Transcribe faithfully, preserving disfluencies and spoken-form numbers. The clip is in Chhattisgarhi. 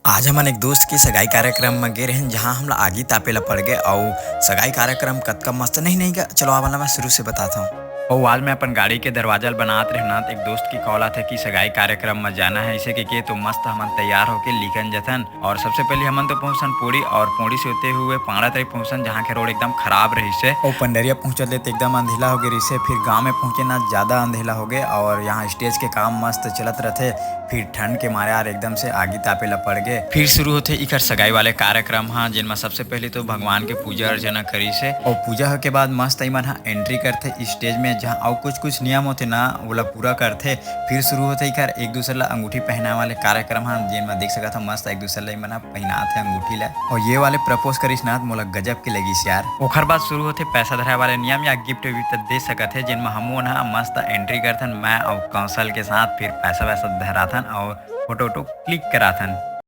आज हमन एक दोस्त के सगाई कार्यक्रम म गे रहेन, जहाँ हमला आगी तापे ला पड़ गे। अउ सगाई कार्यक्रम कतका मस्त, नहीं, नहीं गा, चलो, आवा ला मैं शुरू से बताथंव। अउ आज मैं अपन गाड़ी के दरवाजा ल बनात रहेन, त एक दोस्त के call आथे कि सगाई कार्यक्रम म जाना हे, अइसे कहिके तो मस्त हमन तैयार होके निकल जाथन। अउ सबसे पहले हमन तो पहुँचन पोड़ी, अउ पोड़ी से होते हुए पांड़ा तरी पहुँचन, जहाँ के road एकदम खराब रहिसे। अउ पंडरिया पहुँचत ले त एकदम अंधेला हो गे रहिसे। फिर गाँव में पहुँचे ना, ज्यादा अंधेला हो गे, अउ यहाँ stage के काम मस्त चलत रथे। फिर ठंड के मारे यार एकदम से आगी तापे ला पड़ गे। फिर शुरू होथे इखर सगाई वाले कार्यक्रम ह, जेन म सबसे पहले तो भगवान के पूजा अर्चना करिसे, अउ पूजा के बाद मस्त इमन ह entry करथे stage में, जहाँ अउ कुछ कुछ नियम होथे ना, ओला पूरा करथे। फिर शुरू होथे इखर एक दूसर ला अंगूठी पहनाए वाले कार्यक्रम ह, जेन म देख सकत ह मस्त एक दूसर ला इमन ह पहिनात हे अंगूठी ला। अउ ये वाले propose करिस ना, मोला गजब के लगिस यार। ओखर बाद शुरू होथे पैसा धराए वाले नियम या gift विफ्ट दे सकत हे, जेन म हमन ह मस्त entry करथन, मैं अउ कौशल के साथ फिर पैसा वैसा धराथन अउ photo वोटो click कराथन।